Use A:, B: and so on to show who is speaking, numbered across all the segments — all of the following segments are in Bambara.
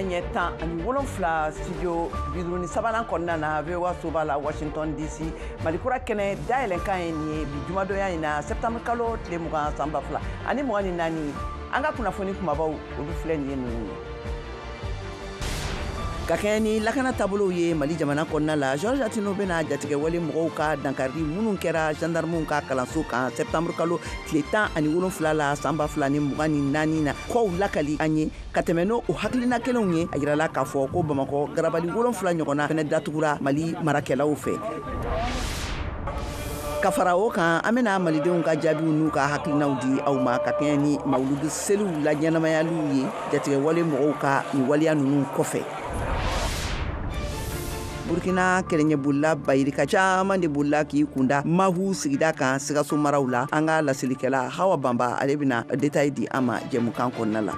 A: Nɛgɛ ɲɛ 17 studio 53nan kɔnɔna na, VOA soba la, Washington DC. Malikura kɛnɛ dayɛlɛnkan ye nin ye bi jumadonya in na, septembre kalo tile 20, san 2024. An ka kunnafoni kumabaw, olu filɛ nin ye ninnu ye. Ka kɛɲɛ ni lakana taabolow ye Mali jamana kɔnɔna la, Georges Attino bɛna jatigɛwale mɔgɔw ka dankari minnu kɛra gendarmew ka kalanso kan septembre kalo tile 17 la, san 2024 na, kɔw lakali an ye. Ka tɛmɛ n'o o hakilina kelenw ye, a yirala k'a fɔ ko Bamakɔ garabali 7 ɲɔgɔnna fɛnɛ datugura Mali marakɛlaw fɛ. Ka fara o kan, an bɛna malidenw ka jaabiw n'u ka hakilinaw di aw ma ka kɛɲɛ ni mawuludu seliw la ɲɛnamayaliw ye jatigɛwale mɔgɔw ka nin waleya ninnu kɔfɛ. Burkina kɛlɛɲɛbolila bayirika caman de bolila k'i kunda Mahu sigida kan Sikaso maraw la. An ka laselikɛla Hawa Banba, ale bɛna détail di an ma jɛmukan kɔnɔna la.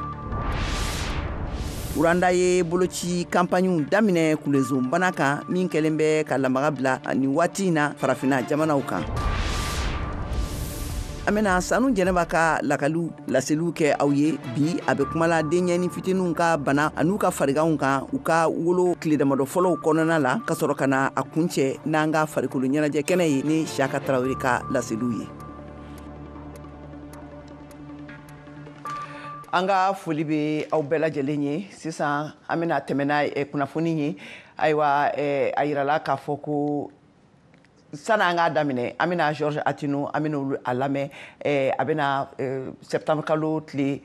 A: Rwanda ye boloci kanpaɲiw daminɛ kulezonbana kan min kɛlen bɛ ka lamaga bila nin waati in na farafinna jamanaw kan. An bɛna Sanu Jɛnɛba ka lakaliw laseliw kɛ aw ye bi. A bɛ kumala denɲɛni fitininw ka bana an'u ka fariganw kan u ka wolo tile damadɔ fɔlɔw kɔnɔna la, ka sɔrɔ ka na a kuncɛ n'an ka farikolo ɲɛnajɛ kɛnɛ ye ni Siyaka Tarawele ka laseliw ye. An ka foli bɛ aw bɛɛ lajɛlen ye. Sisan an bɛna tɛmɛ n'a kunnafoni ye. Ayiwa, a yirala k'a fɔ ko sani an k'a daminɛ, an bɛna Georges Attino, an bɛna a lamɛn. A bɛna septembre kalo tile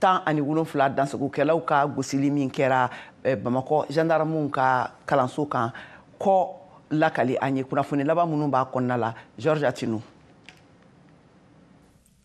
A: 17 dansagokɛlaw ka gosili min kɛra Bamakɔ gendarmew ka kalanso kan kɔ lakali an ye, kunnafoni laban minnu b'a kɔnɔna la. Georges Attino.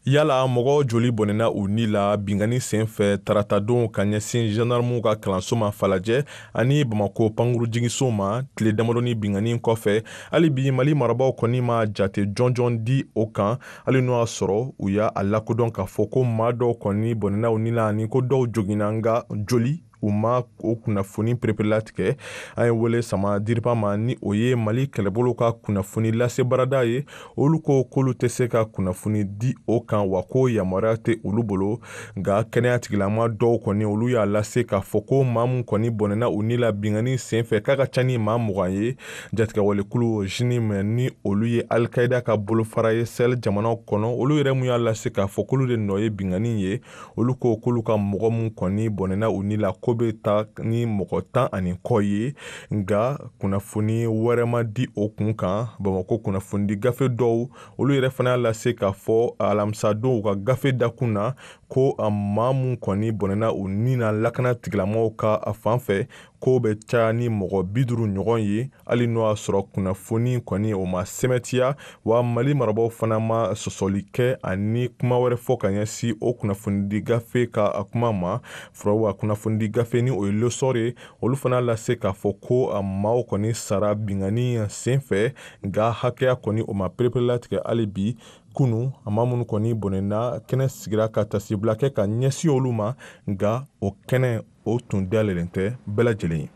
B: Yala mɔgɔ joli bɔnɛna u ni la bingani sen fɛ taratadon ka ɲɛsin gendarmew ka kalanso ma Falajɛ ani Bamako pankurujiginso ma tile damadɔni bingani kɔfɛ? Hali bi, Mali marabaaw kɔni ma jate jɔnjɔn di o kan, hali n'o y'a sɔrɔ u y'a lakodɔn k'a fɔ ko maa dɔw kɔni bɔnɛna u ni la ani ko dɔw joginna, nka joli, u ma o kunnafoni pereperelatigɛ. An ye wele sama DIRPA ma, ni o ye Mali kɛlɛbolo ka kunnafoni lase barada ye. Olu ko k'olu tɛ se ka kunnafoni di o kan, wa ko yamaruya tɛ olu bolo. Nka kɛnɛya tigilama dɔw kɔni, olu y'a lase k'a fɔ ko maa mun kɔni bɔnɛna u ni la bingani senfɛ, k'a ka ca ni maa 20 ye. Jatigɛwalekulu JNIM, ni olu ye Alikaida ka bolofara ye Sahel jamanaw kɔnɔ, olu yɛrɛ mun y'a lase k'a fɔ k'olu de nɔ ye bingani ye, olu ko k'olu ka mɔgɔ mun kɔni bɔnɛna u ni la, ko bɛ taa ni mɔgɔ 10 ani kɔ ye, nka kunnafoni wɛrɛ ma di o kun kan. Bamakɔ kunnafonidi gafe dɔw, olu yɛrɛ fana y'a lase k'a fɔ alamisadon u ka gafe dakun na ko maa mun kɔni bɔnɛna u ni na lakana tigilamɔgɔw ka fan fɛ, ko bɛ caya ni mɔgɔ 50 ɲɔgɔn ye, hali n'o y'a sɔrɔ kunnafoni kɔni o ma sɛmɛtiya, wa Mali marabaaw fana ma sɔsɔli kɛ ani kuma wɛrɛ fɔ ka ɲɛsin o kunnafonidi gafe ka kuma ma. Furawa kunnafonidi gafe, ni o ye L'Essor ye, olu fana lase k'a fɔ ko maaw kɔni sara bingani sen fɛ, nka hakɛya kɔni o ma pereperelatigɛ hali bi. Kunu, a maa minnu kɔni bɔnɛna, kɛnɛ sigira ka tasibila kɛ ka ɲɛsin olu ma, nka o kɛnɛ o tun dayɛlɛlen tɛ bɛɛ lajɛlen ye.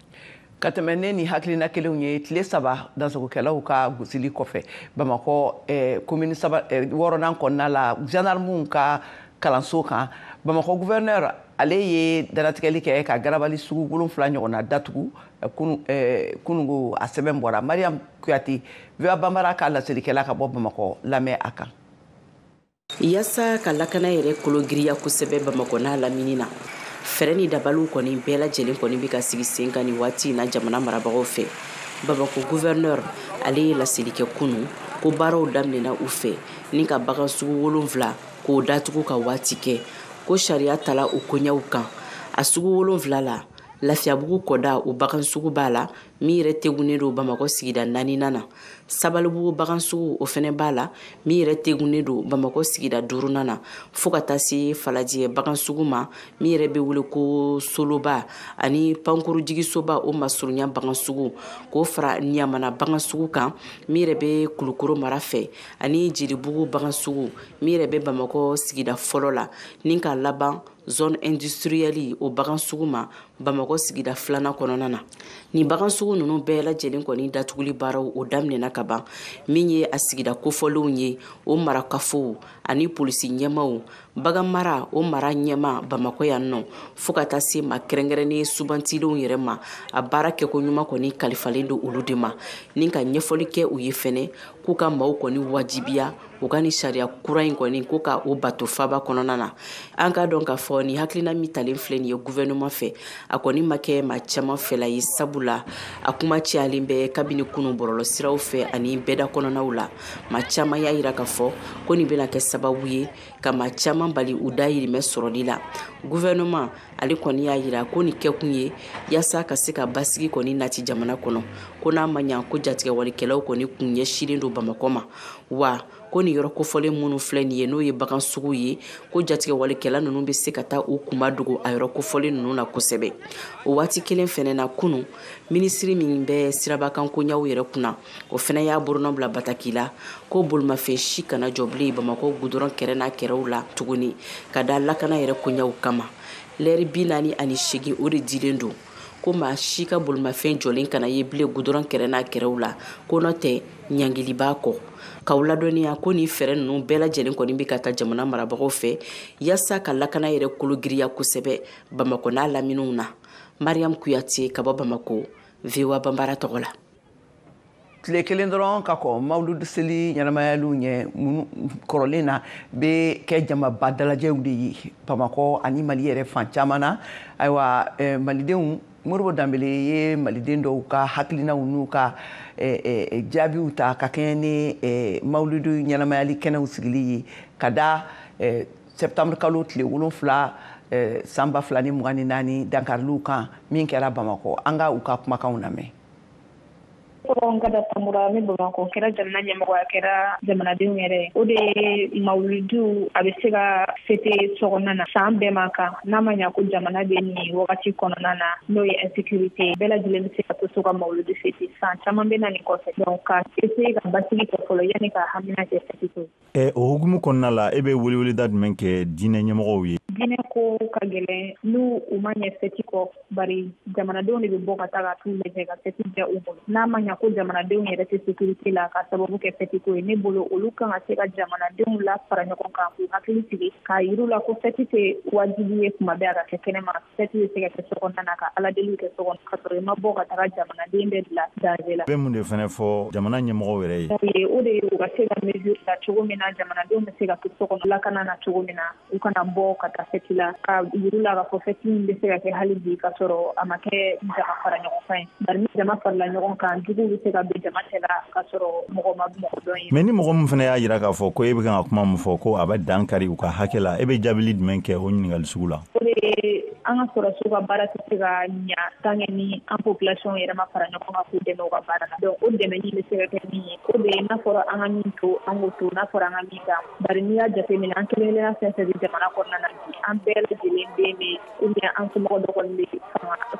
A: Ka tɛmɛ ne ni hakilina kelenw ye, tile 3 dansagokɛlaw ka gosili kɔfɛ Bamakɔ commune saba wɔɔrɔnan kɔnɔna la, gendarmew ka kalanso kan, Bamakɔ gouverneur ale ye dalatigɛli kɛ ka garabali sugu 7 ɲɔgɔnna datugu kunungo. A sɛbɛn bɔra. Mariam Kuyate, VOA Bambara ka laselikɛla ka bɔ Bamakɔ, lamɛn a kan.
C: Yaasa ka lakana yɛrɛ kologiriya kosɛbɛ Bamakɔ n'a lamini na, fɛɛrɛ ni dabaliw kɔni bɛɛ lajɛlen kɔni bɛ ka sigi sen kan nin waati in na jamana marabagaw fɛ. Bamakɔ gouverneur ale ye laseli kɛ kunu ko baaraw daminɛna u fɛ ni ka bagan sugu 7 k'o datugu ka waati kɛ, ko sariya tala o koɲɛw kan. A sugu 7 la, Lafiyabugu kɔda o bagan sugu b'a la, min yɛrɛ tegunnen don Bamakɔ sigida naaninan na. Sabalibugu bagan sugu o fɛnɛ b'a la, min yɛrɛ tegunnen don Bamakɔ sigida duurunan na, fo ka taa se Falajɛ bagan sugu ma, min yɛrɛ bɛ wele ko Soloba, ani pankurujigisoba o masurunya bagan sugu, k'o fara Ɲamana bagan sugu kan, min yɛrɛ bɛ Kulukoro mara fɛ, ani Jelibugu bagan sugu, min yɛrɛ bɛ Bamakɔ sigida fɔlɔ la, ni ka laban zone industrielle o bagan sugu ma Bamakɔ sigida filanan kɔnɔna na. Nin bagan sugu ninnu bɛɛ lajɛlen kɔni datuguli baaraw o daminɛna ka ban. Min ye a sigida kofɔlenw ye, o marakafow ani polisi ɲɛmaw, Bagan mara o mara ɲɛma Bamakɔ yan nɔ, fo ka taa se ma kɛrɛnkɛrɛnnen subantilenw yɛrɛ ma, a baara kɛko ɲuman kɔni kalifalen don olu de ma, ni ka ɲɛfɔli kɛ u ye fɛnɛ k'u ka maaw kɔni wajibiya u ka ni sariya kura in kɔni ko ka o bato faba kɔnɔna na. An k'a dɔn k'a fɔ ni hakilina min talen filɛ nin ye gouvernement fɛ, a kɔni ma kɛ maa caman fɛla ye, sabula a kuma cayalen bɛ kabini kunun bɔlɔlɔsiraw fɛ ani bɛɛda kɔnɔnaw la. Maa caman y'a yira k'a fɔ ko nin bɛna kɛ sababu ye ka maa caman bali u dayirimɛ sɔrɔli la. Gouvernement ale kɔni y'a yira ko nin kɛkun ye yaasa ka se ka basigi kɔni nati jamana kɔnɔ, ko n'a ma ɲa ko jatigɛwalikɛlaw kɔni kun ɲɛsinnen don Bamakɔ ma, wa ko nin yɔrɔ kofɔlen minnu filɛ nin ye, n'o ye bagan sugu ye, ko jatigɛwalikɛla ninnu bɛ se ka taa u kunba dogo a yɔrɔ kofɔlen ninnu na kosɛbɛ. O waati kelen fɛnɛ na, kunun minisiri min bɛ sirabakan koɲaw yɛrɛ kunna, o fɛnɛ y'a bolonɔ bila bataki la ko bolimafɛn si kana jɔ bilen Bamakɔ gudɔrɔn kɛrɛ n'a kɛrɛw la tuguni, ka da lakana yɛrɛ koɲaw kama. Lɛri 48 o de dilen don ko maa si ka bolimafɛn jɔlen kana ye bilen gudɔrɔn kɛrɛ n'a kɛrɛw la, ko n'o tɛ ɲangili b'a kɔ. K'aw ladɔnniya ko nin fɛɛrɛ ninnu bɛɛ lajɛlen kɔni bɛ ka taa jamana marabagaw fɛ yaasa ka lakana yɛrɛ kolo giriya kosɛbɛ Bamakɔ n'a laminiw na. Mariam Kuyate ka bɔ Bamakɔ, VOA Banbara tɔgɔ la.
A: Tile kelen dɔrɔn ka kɔ mawuludu seli ɲɛnamayaliw ɲɛ kɔrɔlen na bɛ kɛ jamaba dalajɛw de ye Bamakɔ ani Mali yɛrɛ fan caman na. Ayiwa, malidenw, Modibo Danbele ye maliden dɔw ka hakilinaw n'u ka jaabiw ta ka kɛɲɛ ni mawuludu ɲɛnamayali kɛnɛw sigili ye ka da septembre kalo tile 7 san 2024 dankariliw kan min kɛra Bamakɔ. An ka u ka kumakanw lamɛn.
D: Tɔgɔ Ngada Tamura, ne Bamakɔ. Kɛra jamana ɲɛmɔgɔ, a kɛra jamanadenw yɛrɛ, o de ye mawuludu a bɛ se ka fêter sokɔnɔna na san bɛɛ ma kan, n'a ma ɲa ko jamana bɛ nin wagati kɔnɔna na, n'o ye insécurité, bɛɛ lajɛlen bɛ se ka to so ka mawuludu fêter. San caman bɛ na nin kɔfɛ, donc ka essayer ka basigi kɛ fɔlɔ yanni ka hamina kɛ fête ko.
E: O hukumu kɔnɔna la, e bɛ weleweleda jumɛn kɛ diinɛ ɲɛmɔgɔw ye?
D: Diinɛ ko ka gɛlɛn n'u u ma ɲɛ fête kɔ, bari jamanadenw de bɛ bɔ ka taa ka t'u lajɛ ka fête diya u bolo. N'a ma ɲa ko jamanadenw yɛrɛ tɛ sécurité la ka sababu kɛ fête ko ye, ne bolo olu kan ka se ka jamanadenw la fara ɲɔgɔn kan k'u hakili sigi, k'a yir'u la ko fête tɛ wajibi ye kuma bɛɛ a ka kɛ kɛnɛma. Fête bɛ se ka kɛ sokɔnɔna na, ka ala deliw kɛ so kɔnɔ, ka sɔrɔ i ma bɔ ka taga jamanaden bɛɛ bila danger la.
E: I bɛ mun de fɛnɛ fɔ jamana ɲɛmɔgɔw yɛrɛ
D: ye? O de ye u ka se ka mesure ta cogo min na jamanadenw bɛ se ka to so kɔnɔ lakana na cogo min na, u kana bɔ ka taa fête la, ka yir'u la k'a fɔ fête in bɛ se ka kɛ hali bi ka sɔrɔ a ma kɛ jama fara ɲɔgɔn kan ye, bari ni jama farala ɲɔgɔn kan, juguw bɛ se ka don jama cɛla ka sɔrɔ mɔgɔ ma mɔgɔ dɔn ye.
E: Mais ni mɔgɔ min fana y'a jira k'a fɔ ko e bɛ kan ka kuma min fɔ ko a bɛ dan kari u ka hakɛ la, e bɛ jaabili jumɛn kɛ o ɲininkali sugu la?
D: O de ye an ka sɔrɔdasiw ka baara tɛ se ka ɲa tant que ni an population yɛrɛ ma fara ɲɔgɔn kan k'u dɛmɛ u ka baara la. Donc o dɛmɛni bɛ se ka kɛ min ye, o de ye n'a fɔra an ka min to, an k'o to, n'a fɔra an ka min kan, bari n'i y'a jateminɛ, an kelen kelenna fɛn fɛn bɛ jamana kɔnɔna na bi, an bɛɛ lajɛlen den bɛ ou bien an somɔgɔ dɔ kɔni bɛ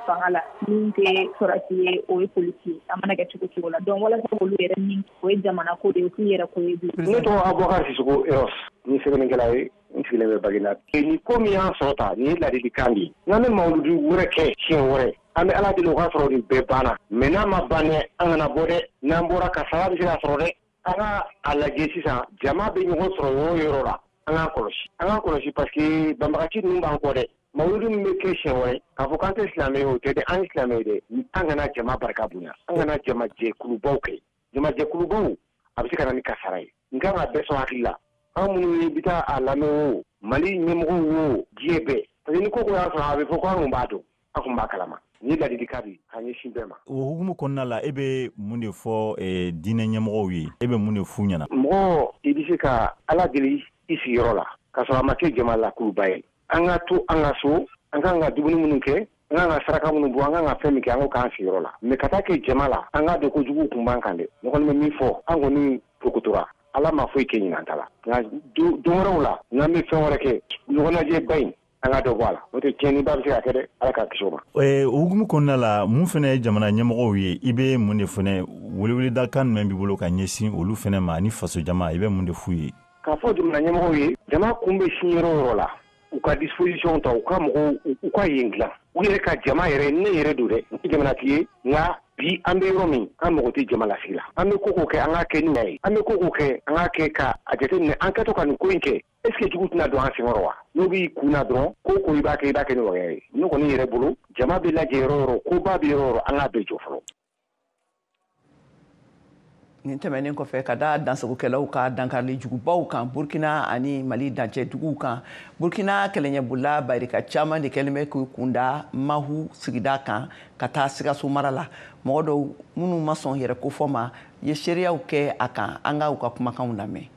D: fanga la, min tɛ sɔrɔdasi ye, o ye polisi ye, a mana kɛ cogo cogo la. Donc walasa k'olu yɛrɛ min, o ye jamana ko de ye, o t'u yɛrɛ ko ye bilen.
F: Ne tɔgɔ Abubakar Sisoko Eros, ni sɛbɛnnikɛla ye, n sigilen bɛ Baginda. Ni ko min y'an sɔrɔ ta, nin ye ladilikan de ye. N'an bɛ mawuludu wɛrɛ kɛ siɲɛ wɛrɛ, an bɛ ala deli o ka sɔrɔ nin bɛɛ banna. Mais n'a ma ban dɛ, an kana bɔ dɛ. N'an bɔra, kasara bɛ se ka sɔrɔ dɛ. An ka a lajɛ sisan, jama bɛ ɲɔgɔn sɔrɔ yɔrɔ o yɔrɔ la, an k'an kɔlɔsi, an k'an kɔlɔsi, parce que banbagaci ninnu b'an kɔ dɛ. Mawuludu min bɛ kɛ siɲɛ wɛrɛ, k'a fɔ k'an tɛ silamɛ ye, o tɛ dɛ, an ye silamɛ ye dɛ. An kana jama barika bonya, an kana jama jɛkulubaw kɛ. Jama jɛkulubaw, a bɛ se ka na ni kasara ye. N kan ka bɛɛ sɔn hakili la, an minnu ye bi taa a lamɛn o, Mali ɲɛmɔgɔw o, diɲɛ bɛɛ, parce que ni ko ko y'a sɔrɔ, a bɛ fɔ ko an kun b'a dɔn, an kun b'a kalama. Nin ye ladilikan de ye ka ɲɛsin bɛɛ ma.
E: O hukumu kɔnɔna la, e bɛ mun de fɔ diinɛ ɲɛmɔgɔw ye? E bɛ mun de f'u ɲɛna?
F: Mɔgɔ, i bɛ se ka ala deli i sigiyɔrɔ la k'a sɔrɔ a ma kɛ jama lakuluba ye. An ka to an ka so, an k'an ka dumuni minnu kɛ, an k'an ka saraka minnu bɔ, an k'an ka fɛn min kɛ, an k'o k'an sigiyɔrɔ la. Mais ka taa kɛ jama la, an k'a dɔn ko juguw kun b'an kan dɛ. Ne kɔni bɛ min fɔ, an kɔni porokotora, ala ma foyi kɛ ɲinan ta la, nka don wɛrɛw la, n'an bɛ fɛn wɛrɛ kɛ, ɲɔgɔnnajɛba in, an ka dɔ bɔ a la, n'o tɛ tiɲɛniba bɛ se ka kɛ dɛ. Ala k'a kisi o ma.
E: O hukumu kɔnɔna la, mun fana ye jamana ɲɛmɔgɔw ye, i bɛ mun de fana weleweledakan jumɛn b'i bolo ka ɲɛsin olu fana ma ani faso jama, i bɛ mun de f'u ye?
F: K'a fɔ jamana ɲɛmɔgɔw ye, jama kun bɛ sin yɔrɔ o yɔrɔ la, u ka disposition ta, u ka mɔgɔw, u ka yen dilan, u yɛrɛ ka jama yɛrɛ. Ne yɛrɛ don dɛ, n tɛ jamanatigi ye, nka Bi an bɛ yɔrɔ min, an mago tɛ jama lasigi la. An bɛ ko ko kɛ, an k'a kɛ ni ye. An bɛ ko ko kɛ, an k'a kɛ ka a jateminɛ an kɛtɔ ka nin ko in kɛ. Est ce que jugu tɛna don an senkɔrɔ wa? N'o b'i kun na dɔrɔn, ko ko i b'a kɛ, i b'a kɛ ni wagaya ye. Ne kɔni yɛrɛ bolo, jama bɛ lajɛ yɔrɔ o yɔrɔ, koba bɛ yɔrɔ o yɔrɔ, an k'a bɛɛ jɔ fɔlɔ.
A: Nin tɛmɛnen kɔfɛ, ka da dansagokɛlaw ka dankarili jugubaw kan Burkina ani Mali dancɛ duguw kan, Burkina kɛlɛɲɛbolila barika caman de kɛlen bɛ k'u kunda Mahu sigida kan ka taa Sikaso mara la. Mɔgɔ dɔw minnu ma sɔn yɛrɛ kofɔ ma ye seereyaw kɛ a kan. An ka u ka kumakanw lamɛn.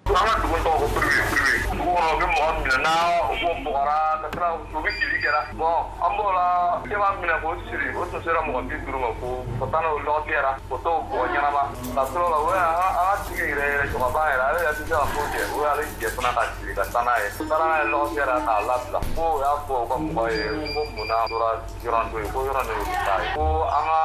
G: An ka dugu tɔgɔ ko Privé. Dugu kɔnɔ, u bɛ mɔgɔ minɛ n'a u b'o bugɔra ka sira, u bɛ jeli kɛra. Bon, an b'o la, e b'a minɛ k'o siri, o tun sera mɔgɔ 50 ma, ko ka taa n'o lɔgɔti yɛrɛ, o t'o bugɔ ɲɛnama ka sɔrɔ la. O y'an ka tigi yɛrɛ yɛrɛ, cɛkɔrɔba yɛrɛ, ale yɛrɛ tɛ se ka foyi kɛ. O y'ale jɛ fana ka siri ka taa n'a ye. U taara n'a ye lɔgɔti yɛrɛ k'a labila ko o y'a fɔ u ka mɔgɔ ye ko munna tora yɔrɔ to yen, ko yɔrɔ nin olu ta ye, ko an ka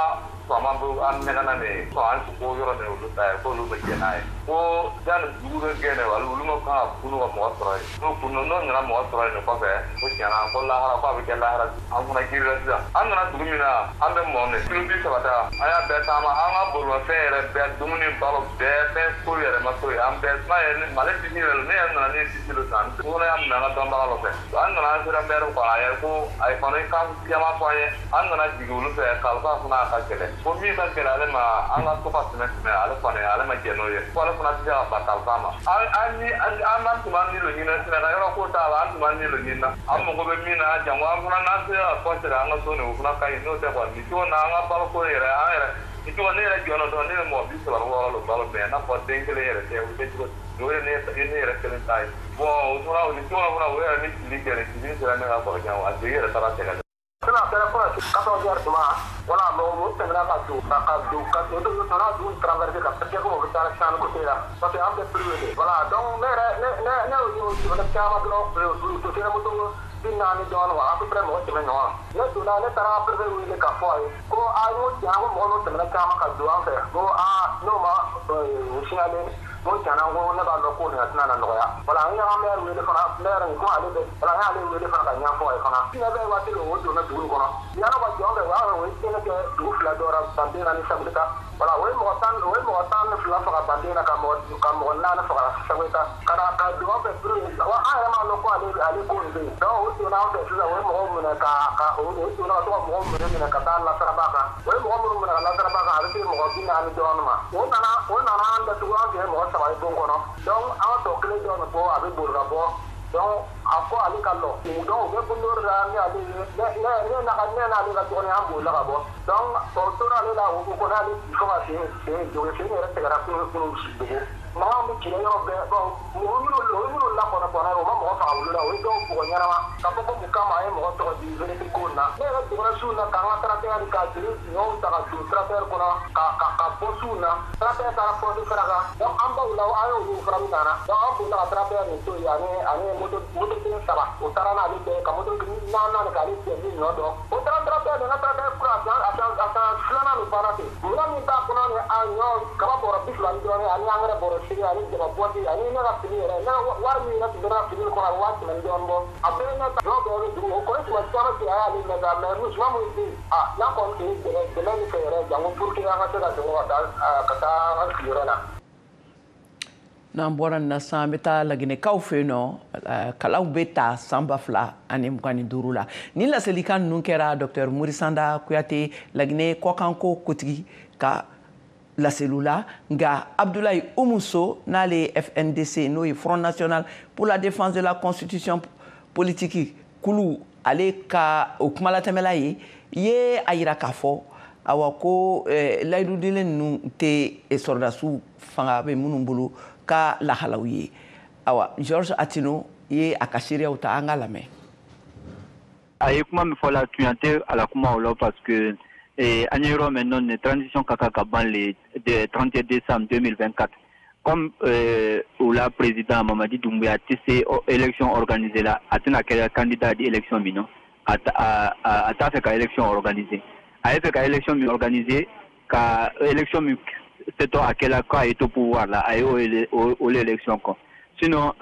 G: faama bɛ an nɛgɛnna nin ye, ko an ko yɔrɔ nin olu ta ye, k'olu bɛ jɛ n'a ye, ko yanni dugu bɛ gɛn dɛ, olu ma kan ka kunu ka mɔgɔ sɔrɔ yen. N'o kunu, n'o nana mɔgɔ sɔrɔ yen nin kɔfɛ, ko tiɲɛna ko lahara, ko a bɛ kɛ lahara. An fana girila sisan, an nana dugu min na, an bɛ mɔɔ min kilo 30 ta, an y'a bɛɛ taama, an ka bolimafɛn yɛrɛ bɛɛ, dumuni, balo bɛɛ, fɛn foyi yɛrɛ ma to yen. An bɛɛ kuma ye Mali disi yɛrɛ, ne yɛrɛ nana, ne ye disi dɔ san, n fana y'a minɛ an ka dɔnbaga dɔ fɛ. An nana, an sera maire kɔnɔ, a yɛrɛ ko a ye fana kan caman fɔ an ye. An nana jigin olu fɛ, kalifa fana ka gɛlɛn, ko min ka gɛlɛn ale ma, an ka to ka tɛmɛ tɛmɛ, ale kɔni ale ma jɛn n'o ye, ko ale fana tɛ se ka ban kalifa ma. An ni an an tun b'an ni lo ɲini sɛnɛka yɔrɔ ko t'a la, an tun b'an ni lo ɲini na, an mago bɛ min na, jango an fana n'an sera ka kɔsegin an ka so nin, o fana ka ɲi. N'o tɛ kɔni, nin cogo na, an ka baloko yɛrɛ, an yɛrɛ nin cogo, ne yɛrɛ jɔnna dɔrɔn, ne bɛ mɔgɔ 36 lo balo mɛ, n'a fɔ den kelen yɛrɛ tɛ, o tɛ cogo di? O ye ne yɛrɛ kelen ta ye. Bon, o fana nin cogo fana, o yɛrɛ ni tili kɛ, nin tili sera ne ka kɔrɔkɛ ma, a tigi yɛrɛ taara cɛ ka
H: sina kɛra fo 14 heures tuma, wala mɔgɔ tɛmɛna ka don ka don ka don nana dugu traverser ka kɛ komi u bɛ taa san côté la, parce que an bɛ privé de. Voilà, donc ne yɛrɛ ne y'o tɛmɛna caman dɔrɔn, o sera moto 40 dɔɔnin wa, à peu près mɔgɔ 100 ɲɔgɔn. Ne donna, ne taara préfet wele k'a fɔ a ye ko aa, n ko tiɲɛ, ko mɔgɔ n'o tɛmɛna caman ka don an fɛ, ko aa, n'o ma o signalé, n ko tiɲɛna, n ko ne b'a dɔn ko nin tɛna na nɔgɔya. Voilà, n y'an ka maire wele fana, maire ko ale bɛ, voilà, n y'ale wele fana ka ɲɛfɔ a ye fana. Ne bɛ waati o donna dugu in kɔnɔ yanni ka jɔn fɛ, o y'a sɔrɔ o ye tiɲɛni kɛ dugu fila dɔ la, Bantena ni Sagoeta. Voilà, o ye mɔgɔ 10, o ye mɔgɔ 12 faga Bantena, ka mɔgɔ naani faga Sagoeta, ka na ka don an fɛ wa an yɛrɛ m'a dɔn ko ale ko nin bɛ yen. Donc o donna an fɛ sisan, o ye mɔgɔw minɛ ka o donna ka to ka mɔgɔw minɛ minɛ ka taa lasaraba kan. O ye mɔgɔ minnu minɛ ka lasaraba kan, a bɛ se mɔgɔ 40 dɔɔnin ma. O nana an datugu, an tun ye mɔgɔ saba ye bon kɔnɔ. Donc an ka tɔ kelen dɔɔnin bɔ, a bɛ boli ka bɔ. Donc a ko ale ka lɔ, donc u bɛ bolo la, ne ale ne ne ne n'a ka ne n'ale ka dɔgɔnin, an bolila ka bɔ. Donc o tora ale la, o kɔni ale fo ka sen dogo, sen yɛrɛ tigɛra kunu kunu dogo. Mankan bɛ kɛlɛ yɔrɔ bɛɛ. Bon, mɔgɔ minnu, o ye minnu lakɔnɔ kɔnɔ, o ma mɔgɔ faga olu la, o ye dɔw bugɔ ɲɛnama ka fɔ ko mun kama a ye mɔgɔ tɔgɔ di vérité ko in na. Ne yɛrɛ dogora su in na k'an ka tracteur ka jeli ɲɔw ta ka don tracteur kɔnɔ ka bɔ su in na. Tracteur taara pɔsi fara kan, donc an baw la, an y'olu fara min nana. Donc an bolila ka tracteur nin to yen, ani moto den saba, o taara n'ale bɛɛ ka moto naani naani k'ale jɛ ni ɲɔ dɔn. O taara tracteur nin ka tracteur kura, a san filanan nin banna ten. Minɛn min b'a kɔnɔ ni a ɲɔ kaba bɔrɔ 20 ni dɔɔnin, ani angɛrɛ bɔrɔ 8, ani jaba bɔti, ani ne ka fini yɛrɛ, ne ka wari min yɛrɛ tun bɛ ne ka fini kɔnɔ, a bɛ 100 000 ni dɔɔnin bɔ. A bɛɛ ne ta ɲɔ bɛɛ bɛ dugu o kɔni tuma caman tigɛ, a y'ale mɛn sa mɛ musoman minnu bɛ yen, a n'an kɔni tun ye dɛmɛ dɛmɛ min fɛ yɛrɛ, jango pour que an ka se ka dogo ka taa an ka sigiyɔrɔ la.
A: N'an bɔra nin na sisan, an bɛ taa Laginɛkaw fɛ yen nɔ. Kalaw bɛ ta san 2025 la. Ni laselikan ninnu kɛra Dr Morisanda Kuyate, Laginɛ kɔkanko kotigi ka laseliw la. Nka Abdoulaye Umuso, n'ale ye FNDC, n'o ye Front National pour la défense de la constitution politique kulu, ale ka o kumalatɛmɛla ye a yira k'a fɔ awa ko layidudilen ninnu tɛ sɔrɔdasiw fanga bɛ minnu bolo ka lahalaw ye. Awa, Georges Atino ye a ka seereyaw ta, an ka lamɛn.
I: A ye kuma min fɔ la, tuɲa tɛ a la kumaw la, parce que an ye yɔrɔ min nɔ nin, transition ka kan ka ban le 31 décembre 2024. Comme o la président Mamadi Doumbouya tɛ se élection organiser la, a tɛna kɛ candidat di élection min nɔ, a t'a fɛ ka élection organiser. A ye fɛ ka élection min organiser, ka élection min setɔ a kɛla k'a ye to pouvoir la, a ye o l'élection kɔ. Sinon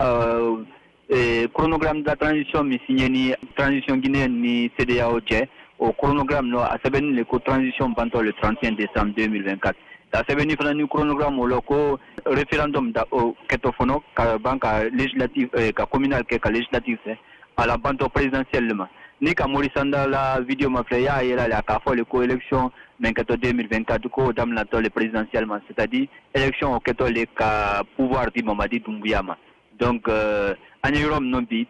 I: chronogramme de la transition min signé ni transition guinéenne ni CEDEAO cɛ. O chronogramme nɔ, a sɛbɛnni le ko transition bantɔ le 31 décembre 2024. A sɛbɛnni fana ni chronogramme o la ko référendum da o kɛtɔ fɔlɔ ka ban ka législative, ka communal kɛ, ka législative fɛ, a la bantɔ présidentielle ma. Ni ka Morissanda la vidéo ma filɛ, y'a yira le a k'a fɔ le ko élection min kɛtɔ 2024, ko daminɛtɔ le présidentielle ma, c'est-à-dire élection o kɛtɔ le ka pouvoir di Mamadi Doumbouya ma. Donc an ye yɔrɔ min nɔ bi,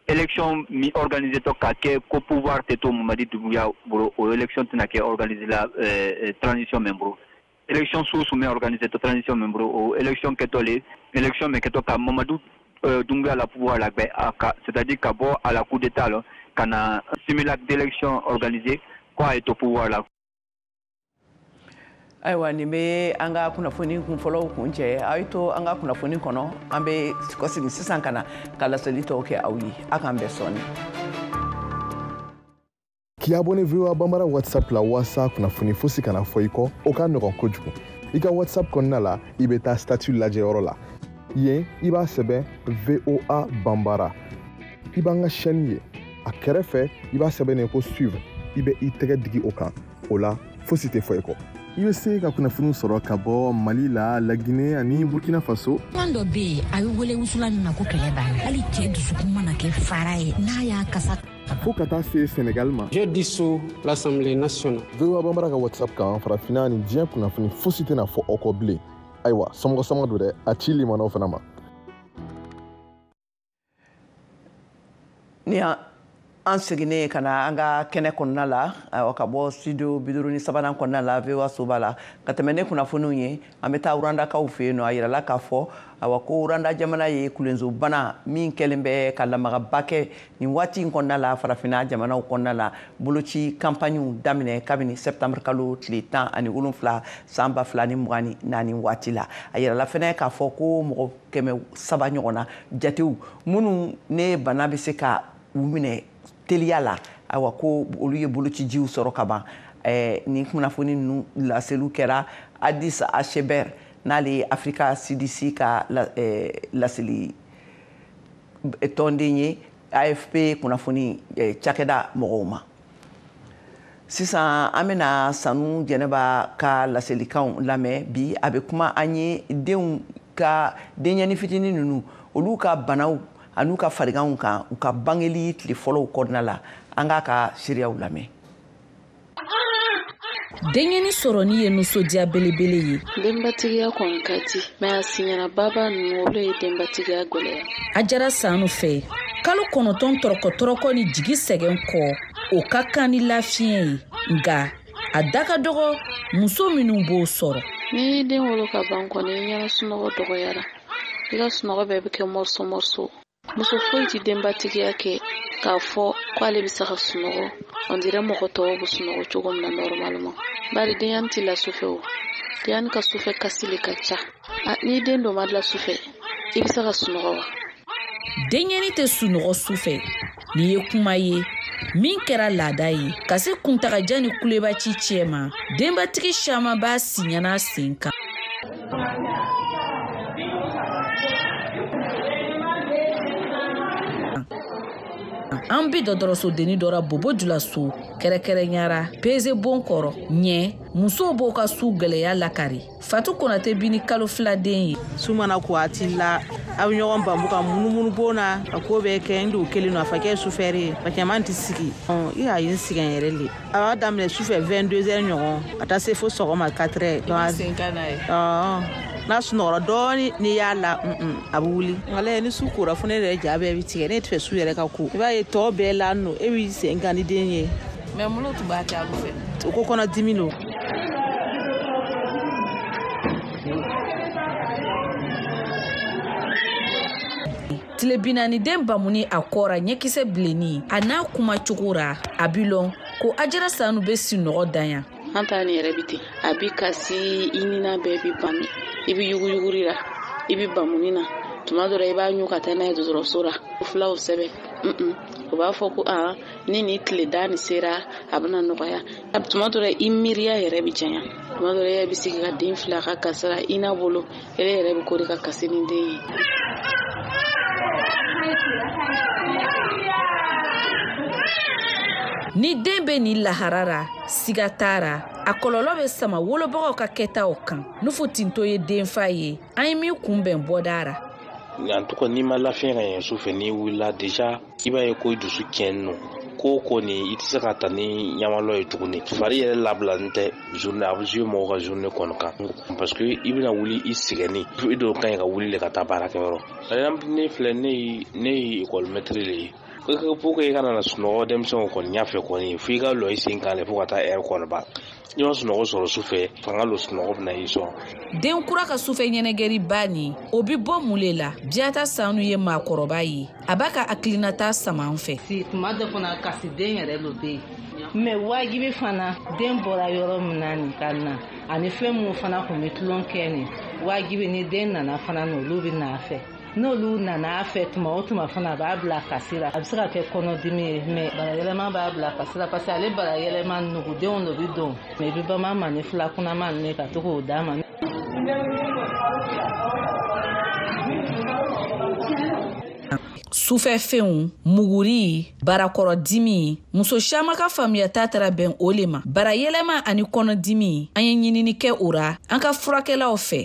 I: élection mi organisé tɔ ka kɛ ko pouvoir tɛ to Mamadi Doumbouya bolo, o élection tɛna kɛ organisé la transition min bolo. Élection su su min organisé tɔ transition min bolo, o élection kɛtɔ le élection min kɛtɔ ka Mamadou Doumbouya la pouvoir la gbɛ a ka, c'est-à-dire ka bɔ à la coup d'état la ka na simulacre d'élection organisé ko a ye to pouvoir la.
A: Ayiwa, nin bɛ an ka kunnafoni kunfɔlɔw kun cɛ. A ye to an ka kunnafoni kɔnɔ, an bɛ kɔsegin sisan ka na ka laseli tɔw kɛ aw ye. A k'an bɛn sɔɔni.
B: K'i abonné VOA Bambara WhatsApp la walasa kunnafoni fosi kana fɔ i kɔ, o ka nɔgɔn kojugu. I ka WhatsApp kɔnɔna la, i bɛ taa statut lajɛyɔrɔ la. Yen, i b'a sɛbɛn VOA Bambara. I b'an ka chaîne ye. A kɛrɛfɛ, i b'a sɛbɛn yen ko suivre. I bɛ i tɛgɛ digi o kan. O la, fosi tɛ fɔ i kɔ. I bɛ se ka kunnafoniw sɔrɔ ka bɔ Mali la, Laginɛ ani Burkina Faso.
J: Kan dɔ bɛ yen, a bɛ wele wusulan min ma ko kɛlɛ banna. Hali cɛ dusukun mana kɛ fara ye, n'a y'a kasa
B: fo ka taa se Sénégal ma.
K: Je dissous l'Assemblée nationale.
B: VOA Bambara ka WhatsApp kan, farafinna ni diɲɛ kunnafoni fosi tɛna fɔ aw kɔ bilen. Ayiwa, somɔgɔ sama don dɛ, a ci limanaw fana ma.
A: Ni an seginnen ka na an ka kɛnɛ kɔnɔna la, ayiwa, ka bɔ studio 53nan kɔnɔna la, VOA soba la, ka tɛmɛ ne kunnafoniw ye, an bɛ taa Rwandakaw fɛ yen nɔ. A yirala k'a fɔ, ayiwa, ko Rwanda jamana ye kulenzo-bana min kɛlen bɛ ka lamagaba kɛ nin waati in kɔnɔna la farafinna jamanaw kɔnɔna la, boloci campagne daminɛ kabini septembre kalo tile 17 san 2024 waati la. A yirala fɛnɛ k'a fɔ ko mɔgɔ 300 ɲɔgɔnna jatew minnu ne bana bɛ se ka u minɛ teliya la, ayiwa, ko olu ye bolocijiw sɔrɔ ka ban. Nin kunnafoni ninnu laseliw kɛra Addis Acheber, n'ale ye Africa CDC ka laseli tɔnden ye, AFP kunnafoni cakɛda mɔgɔw ma. Sisan an bɛna Sanu Jɛnɛba ka laselikanw lamɛn. Bi a bɛ kuma an ye denw ka denɲɛnin fitinin ninnu, olu ka banaw an'u ka fariganw kan u ka bangeli tile fɔlɔw kɔnɔna la. An k'a ka seereyaw lamɛn.
L: Denyɛni sɔrɔni ye nisɔndiya belebele ye.
M: Denbatigiya kɔni ka di, mɛ a siɲɛna baba ninnu, olu ye denbatigiya gwɛlɛya.
L: A jara Sanu fɛ, kalo 9 tɔrɔkɔ-tɔrɔkɔ ni jigi sɛgɛn kɔ, o ka kan ni lafiɲɛ ye, nka a da ka dɔgɔ muso minnu b'o sɔrɔ.
M: N'i y'i den wolo ka ban kɔni, i ɲɛna sunɔgɔ dɔgɔyara, i ka sunɔgɔ bɛɛ bɛ kɛ morceau morceau. Muso foyi tɛ denbatigiya kɛ k'a fɔ ko ale bɛ se ka sunɔgɔ, on dirait mɔgɔ tɔw bɛ sunɔgɔ cogo min na normalement. Bari denyɛrɛnin tɛ la sufɛ o, denyɛrɛnin ka sufɛ kasi le ka ca. N'i den dɔ ma la sufɛ, i bɛ se ka sunɔgɔ wa?
L: Denyɛrɛnin tɛ sunɔgɔ sufɛ. Nin ye kuma ye min kɛra laada ye ka se kuntagajan ni kulebaci cɛ ma. Denbatigi caman b'a siɲɛna sen kan. An bi dɔgɔtɔrɔsodenni dɔ ra Bobo Julaso, kɛrɛnkɛrɛnyara peze bon kɔrɔ ɲɛ, musow b'o ka su gwɛlɛya lakari. Fatu Konate bi ni kalo 2 den ye.
N: Su mana ko a ti la, a bɛ ɲɔgɔn banbu ka munumunu bon na, ka ko bɛɛ kɛ n don kelen nɔ, a fa kɛ sufɛri ye, parce que man tɛ sigi. I y'a ye n sɛgɛn yɛrɛ le. A b'a daminɛ sufɛ 22 heures ɲɔgɔn ka taa se fo sɔgɔma 4 heures.
M: Sen ka n'a ye.
N: N'a sunɔgɔra dɔɔni, n'i y'a la, a bɛ wuli. Walayi, ni su kora fo ne yɛrɛ ja bɛɛ bɛ tigɛ, ne tɛ fɛ su yɛrɛ ka ko. I b'a ye tɔ bɛɛ la nɔ, e b'i sen kan ni den ye.
M: Mɛ mun tun b'a kɛ alu fɛ?
N: O ko kɔnɔ dimi don.
L: Tile 40 den bamuni a kɔra ɲɛkisɛ bilenni a n'a kuma cogo ra, a bi lɔn ko Ajara Sanu bɛ sinɔgɔ dan yan.
M: An ta nin yɛrɛ bi ten, a bi kasi, i nina bɛɛ bi bami, i bi yuguyuguri la, i bi bamuni na. Tuma dɔ la i b'a ɲu ka taa n'a ye dɔgɔtɔrɔso la, fulaw sɛbɛn. O b'a fɔ ko ni nin tile da nin sera, a bɛna nɔgɔya. Tuma dɔ la i miiriya yɛrɛ bɛ janya. Tuma dɔ la e yɛrɛ bɛ sigi ka den fila ka kasara i n'a bolo, e yɛrɛ bɛ kori ka kasi ni den ye.
L: Ni den bɛ nin lahara ra, siga t'a ra, a kɔlɔlɔ bɛ sama wolobagaw ka kɛtaw kan. Nufu Tinto ye denfa ye, an ye min kunbɛn bɔda ra.
O: En tout cas, n'i ma lafiya ka ɲɛ su fɛ, n'i wulila déjà, i b'a ye ko i dusu tiɲɛnen don. Ko o ko nin, i tɛ se ka ta ni ɲamalɔ ye tuguni. Fari yɛrɛ labilalen tɛ journée, a bɛ jouer mɔgɔw ka journée kɔni kan, parce que i bɛna wuli i sɛgɛnni, i dɔw ka ɲi ka wuli de ka taa baarakɛyɔrɔ. Par exemple, ne filɛ, ne ye école maître de ye. Pour que i kana na sunɔgɔ denmisɛnw kɔni ɲɛfɛ kɔni, fo i ka lɔ i sen kan de fo ka taa heure kɔni ban. N'i ma sunɔgɔ sɔrɔ su fɛ, fanga lo sunɔgɔ bɛna i sɔrɔ.
L: Den kura ka sufɛ ɲɛnɛgɛriba nin, o bi bɔ mun le la? Biyata Sanu ye maakɔrɔba ye, a b'a ka hakilinata sama an fɛ.
P: Tuma dɔ fana kasiden yɛrɛ lo bɛ yen, mais wajibi fana den bɔra yɔrɔ min na nin ka na, ani fɛn minnu fana tun bɛ tulon kɛ nin, wajibi ni den nana fana n'olu bɛ n'a fɛ. N'olu nana a fɛ tuma o tuma fana, a b'a bila kasi la. A bɛ se ka kɛ kɔnɔdimi ye, mais barayɛlɛma b'a bila kasi la, parce que ale barayɛlɛma nugudenw de bɛ don, mais i bɛ bama ma ni fila kunnama ninnu ka to k'o d'a ma.
L: Sufɛfɛnw, muguri, barakɔrɔdimi, muso caman ka faamuyata taara bɛn o le ma. Barayɛlɛma ani kɔnɔdimi, an ye ɲinini kɛ o ra an ka furakɛlaw fɛ.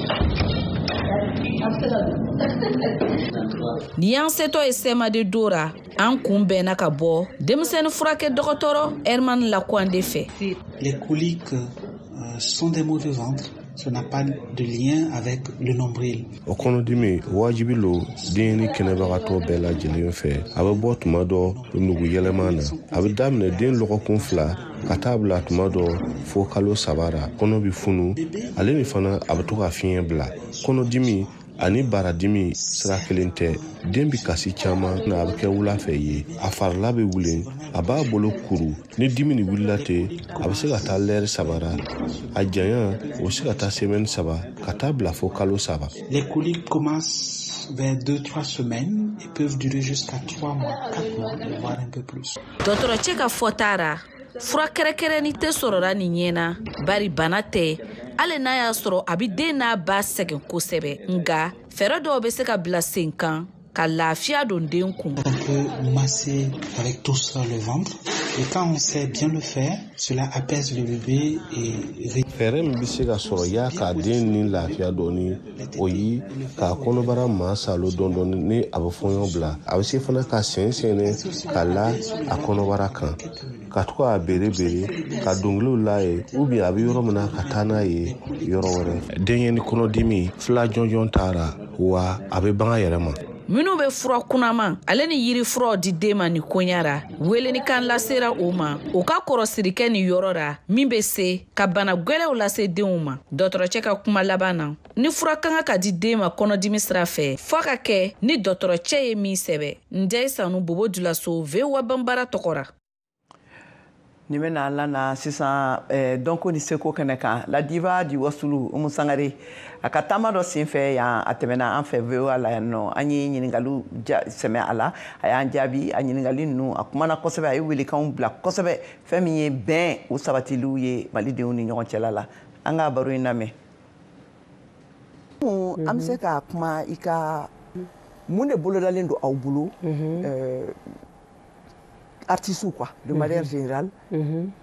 L: Ni y'an setɔ ye sɛmaden do ra, an kun bɛnna ka bɔ denmisɛnnin furakɛ dɔgɔtɔrɔ Herman Lakwande fɛ.
Q: Les coliques sont des maux de ventre. Ça n'a pas de lien avec le nombril.
R: O kɔnɔdimi wajibi lo den ni kɛnɛbagatɔ bɛɛ lajɛlen fɛ. A bɛ bɔ tuma dɔ nugu yɛlɛma na. A bɛ daminɛ den lɔgɔkun 2 ka taa bila tuma dɔ fo kalo 3 ra. Kɔnɔ bɛ funu, ale ni fana a bɛ to ka fiɲɛ bila. Kɔnɔdimi ani baradimi sira kelen tɛ. Den bɛ kasi caman na, a bɛ kɛ wula fɛ ye, a farila bɛ wuli, a b'a bolo kuru. Ni dimi nin wulila ten, a bɛ se ka taa lɛri 3 ra. A janya, o bɛ se ka taa semaine 3 ka taa bila fo kalo 3.
Q: Les coliques commencent vers 2-3 semaines et peuvent durer jusqu'à 3 mois, 4 mois, voire un peu plus.
L: Dɔgɔtɔrɔcɛ ka fɔta ra, fura kɛrɛnkɛrɛnni tɛ sɔrɔla nin ɲɛ na, bari bana tɛ. Hali n'a y'a sɔrɔ a bɛ den n'a ba sɛgɛn kosɛbɛ, nka fɛɛrɛ dɔw bɛ se ka bila sen kan ka lafiya don den kun.
Q: On peut masser avec douceur le ventre, et quand on sait bien le faire, cela apaise le bébé et
R: fɛɛrɛ min bɛ se ka sɔrɔ ya k'a den ni lafiya dɔɔni, o ye k'a kɔnɔbara maa salo dɔɔni dɔɔni ni a bɛ fɔɲɔ bila. A bɛ se fana ka sɛn sɛnɛ ka la a kɔnɔbara kan, ka to k'a bere bere, ka dɔnkiliw la ye, ou bien a bɛ yɔrɔ min na ka taa n'a ye yɔrɔ wɛrɛ. Denyɛrɛnin kɔnɔdimi fila jɔnjɔn t'a wa a bɛ ban a yɛrɛ ma.
L: Minnu bɛ fura kunnama ale ni yiri furaw di den ma nin koɲa ra, welenikan lasera o ma, o ka kɔrɔsiri kɛ nin yɔrɔ ra min bɛ se ka bana gwɛlɛw lase denw ma. Dɔgɔtɔrɔcɛ ka kuma laban na, ni fura kan ka di den ma kɔnɔdimi sira fɛ, f'a ka kɛ ni dɔgɔtɔrɔcɛ ye min sɛbɛ. Ndiaye Sanu, Bobo Dioulasso, VOA Banbara tɔgɔ ra.
A: Ni bɛna lana sisan dɔnko ni seko kɛnɛ kan, la diva di Wasulu Umu Sangare, a ka taama dɔ senfɛ yan, a tɛmɛna an fɛ VOA la yan nɔ. An ye ɲininkaliw sɛmɛ a la, a y'an jaabi a ɲininkali ninnu, a kumana kosɛbɛ, a ye welekanw bila kosɛbɛ, fɛn min ye bɛn o sabatiliw ye malidenw ni ɲɔgɔn cɛla la. An ka baro in lamɛn. An bɛ se ka kuma i ka mun de bolodalen don aw bolo, artistes quoi, de manière générale,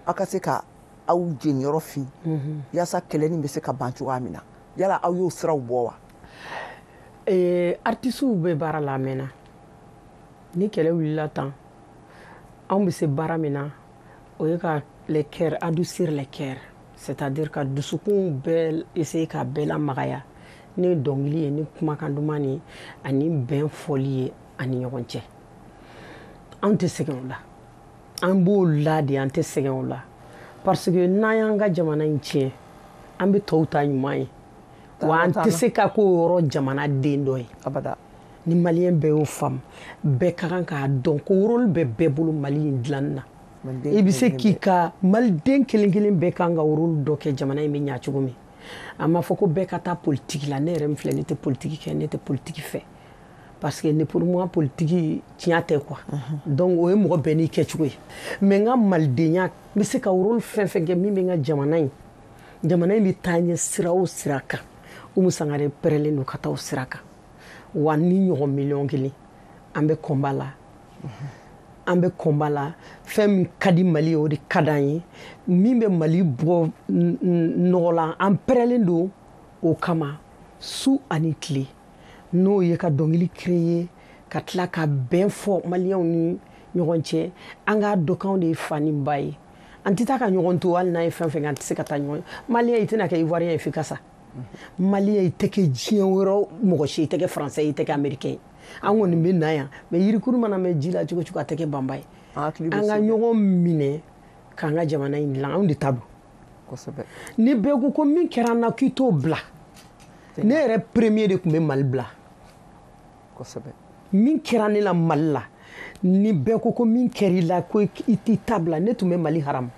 A: aw ka se ka aw jeniyɔrɔ fin yaasa kɛlɛ nin bɛ se ka ban cogoya min na, yala aw y'o siraw bɔ wa?
K: Artistes bɛ baara la a mɛnna. Ni kɛlɛ wulila tan, anw bɛ se baara min na, o ye ka les cœurs adoucir, les cœurs, c'est-à-dire ka dusukun bɛɛ essayer ka bɛɛ lamagaya ni dɔnkili ye, ni kumakan duman ye, ani bɛn fɔli ye ani ɲɔgɔn cɛ. Anw tɛ sɛgɛn o la, an b'o la de, an tɛ sɛgɛn o la, parce que n'an y'an ka jamana in tiɲɛ, an bɛ tɔw ta ɲuman ye, wa an tɛ se ka k'o yɔrɔ jamana den dɔ ye
A: abada.
K: Ni maliyɛn bɛɛ y'o faamu, bɛɛ ka kan k'a dɔn ko rôle bɛ bɛɛ bolo Mali in dilanni na. I bɛ se k'i ka maliden kelen kelen bɛɛ kan ka rôle dɔ kɛ jamana in bɛ ɲa cogo min. A ma fɔ ko bɛɛ ka taa politique la. Ne yɛrɛ min filɛ, ne tɛ politique kɛ, ne tɛ politique fɛ, parce que ne, pour moi, politique tiɲɛ tɛ quoi. Donc o ye mɔgɔ bɛɛ n'i kɛcogo ye. Mais n ka malidenya, n bɛ se ka rôle fɛn fɛn kɛ min bɛ n ka jamana in bɛ taa ɲɛ sira o sira kan, Umu Sangare pɛrɛlen don ka taa o sira kan. Wa ni ɲɔgɔn miliyɔn kelen An bɛ combat la, an bɛ combat la. Fɛn min ka di Mali ye, o de ka d'an ye. Min bɛ Mali bɔ nɔgɔ la, an pɛrɛlen don o kama su ani tile, n'o ye ka dɔnkili créer, ka tila ka bɛn fɔ maliyɛnw ni ɲɔgɔn cɛ. An k'a dɔn k'anw de ye fa ni ba ye. An tɛ taa ka ɲɔgɔn to, hali n'an ye fɛn fɛn kɛ, an tɛ se ka taa ɲɔgɔn. Maliyɛn, i tɛna kɛ Ivoirien ye f'i ka sa. Maliyɛn, i tɛ kɛ diɲɛ wɛrɛ mɔgɔ si, i tɛ kɛ Français ye, i tɛ kɛ Américain ye. An kɔni bɛ na yan, mais yirikuru mana mɛn ji la cogo cogo, a tɛ kɛ banba ye. An ka ɲɔgɔn minɛ k'an ka jamana in dilan, anw de ta don. Ni bɛɛ ko min kɛra an na k'i t'o bila, ne yɛrɛ premier de tun bɛ Mali bila. Min kɛra ne la Mali la, ni bɛɛ ko min kɛra i la ko i t'i ta bila, ne tun bɛ Mali haramu,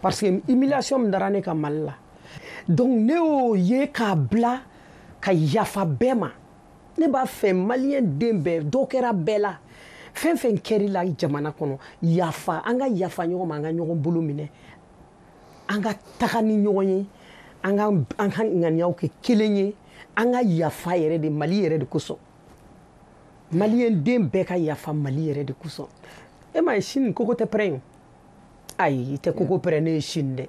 K: parce que humiliation min dara ne kan Mali la. Donc ne y'o ye k'a bila ka yafa bɛɛ ma. Ne b'a fɛ maliyɛn den bɛɛ, dɔ kɛra bɛɛ la, fɛn fɛn kɛr'i la jamana kɔnɔ, yafa. An ka yafa ɲɔgɔn ma, an ka ɲɔgɔn bolo minɛ, an ka taga ni ɲɔgɔn ye, an ka ŋaniyaw kɛ kelen ye, an ka yafa yɛrɛ de Mali yɛrɛ de kosɔn. Maliyɛn den bɛɛ ka yafa Mali yɛrɛ de kosɔn. E m'a ye sini koko tɛ pɛrɛn ye? Ayi, i tɛ koko pɛrɛn ne ye sini dɛ.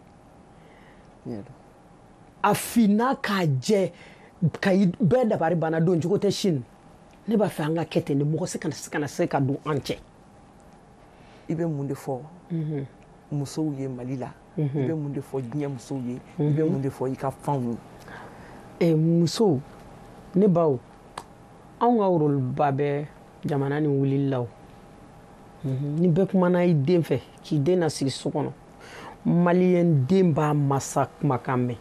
K: A finna k'a jɛ ka bɛɛ dabari banna, don cogo tɛ sini. Ne b'a fɛ an ka kɛ ten de, mɔgɔ si kana se ka don an cɛ.
A: I bɛ mun de fɔ musow ye Mali la? I bɛ mun de fɔ diɲɛ musow ye? I bɛ mun de fɔ i ka fanw
K: ye? Musow, ne baw, anw ka rôle ba bɛ jamana ni wulili la o. Ni bɛɛ kumana i den fɛ k'i den nasigi so kɔnɔ, maliyɛn den b'a masa kumakan mɛn.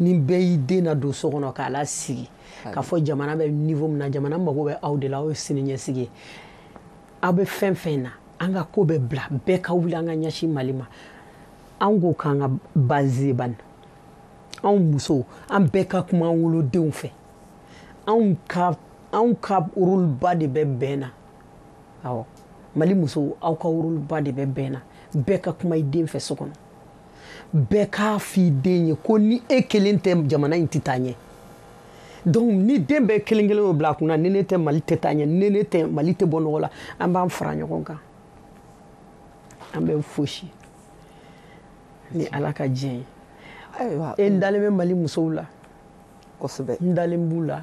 K: Ni bɛɛ y'i den na don so kɔnɔ k'a lasigi, k'a fɔ jamana bɛ niveau min na, jamana mago bɛ aw de la, aw ye sini ɲɛsigi ye. Aw bɛ fɛn fɛn na, an ka ko bɛ bila, bɛɛ ka wuli an ka ɲɛsin Mali ma. An ko k'an ka base ban. Anw musow, an bɛɛ ka kuma an wolodenw fɛ. Anw ka rôle ba de bɛ bɛn na. Awɔ, Mali musow, aw ka rôle ba de bɛ bɛn na. Bɛɛ ka kuma i den fɛ so kɔnɔ. Bɛɛ k'a f'i den ye ko ni e kelen tɛ, jamana in tɛ taa ɲɛ. Donc ni den bɛɛ kelen kelen y'o bila a kunna, ni ne tɛ, Mali tɛ taa ɲɛ, ni ne tɛ, Mali tɛ bɔ nɔgɔ la, an b'an fara ɲɔgɔn kan, an bɛ fosi ni Ala ka diɲɛ ye. E n dalen bɛ Mali musow la, n dalen b'u la,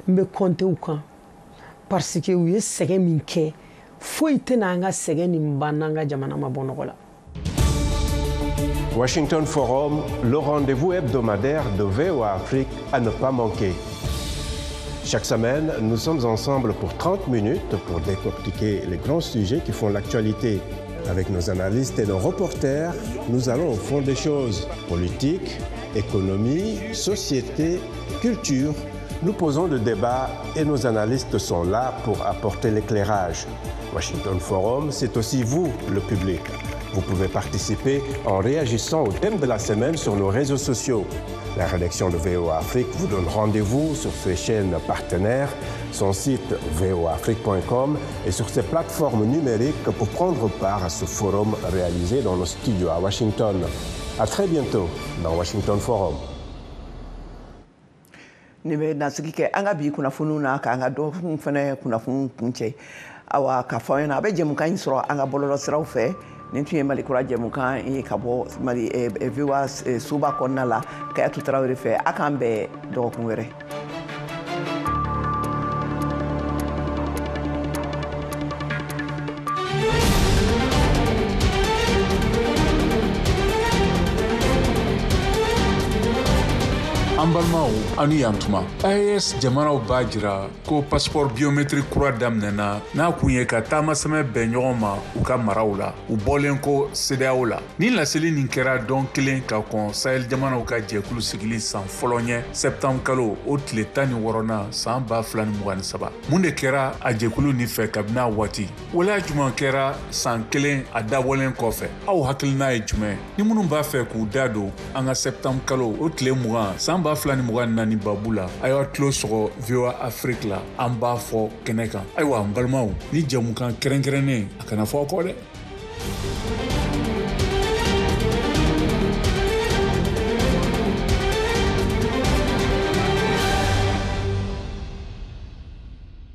K: n bɛ compter u kan, parce que u ye sɛgɛn min kɛ, foyi tɛna an ka sɛgɛn nin ban n'an ka jamana ma bɔ nɔgɔ la.
R: Washington Forum, le rendez-vous hebdomadaire de VOA Afrique à ne pas manquer. Chaque semaine, nous sommes ensemble pour 30 minutes pour décortiquer les grands sujets qui font l'actualité. Avec nos analystes et nos reporters, nous allons au fond des choses. Politique, économie, société, culture. Nous posons le débat et nos analystes sont là pour apporter l'éclairage. Washington Forum, c'est aussi vous, le public. Vous pouvez participer en réagissant au thème de la semaine sur nos réseaux sociaux. La rédaction de VOA Afrique vous donne rendez-vous sur ses chaînes partenaires, son site voaafrique.com et sur ses plateformes numériques pour prendre part à ce forum réalisé dans nos studios à Washington. À très bientôt dans Washington Forum.
A: Ni bɛ nasigi kɛ an ka bi kunnafoniw na, k'an ka dɔgɔkun fɛnɛ kunnafoniw kuncɛ. Awa, k'a fɔ aw ɲɛna, a bɛ jɛmukan in sɔrɔ an ka bɔlɔlɔsiraw fɛ. Nin tun ye Mali kura jɛmukan ye ka bɔ Mali VOA soba kɔnɔna la, Kayatu Tarawele fɛ. A k'an bɛn dɔgɔkun wɛrɛ.
S: An balimaw, aw ni yan tuma. AES jamanaw b'a jira ko passeport biométrique kura daminɛna, n'a kun ye ka taamasɛmɛ bɛn ɲɔgɔn ma u ka maraw la, u bɔlen ko CEDEAO la. Ni laseli nin kɛra dɔn kelen ka kɔn Sahel jamanaw ka jɛkulu sigili san fɔlɔ ɲɛ, septembre kalo o tile 16nan san 2023. Mun de kɛra a jɛkulu nin fɛ kabini a waati? Waleya jumɛn kɛra san kelen a dabɔlen kɔfɛ? Aw hakilina ye jumɛn? Ni minnu b'a fɛ k'u da don an ka septembre kalo o tile 20 san 2024 babu la, a y'a tulo sɔgɔ VOA Afrique la, an b'a fɔ kɛnɛ kan. Ayiwa, n balimaw, ni jɛmukan kɛrɛnkɛrɛnnen, a kana fɔ aw kɔ dɛ.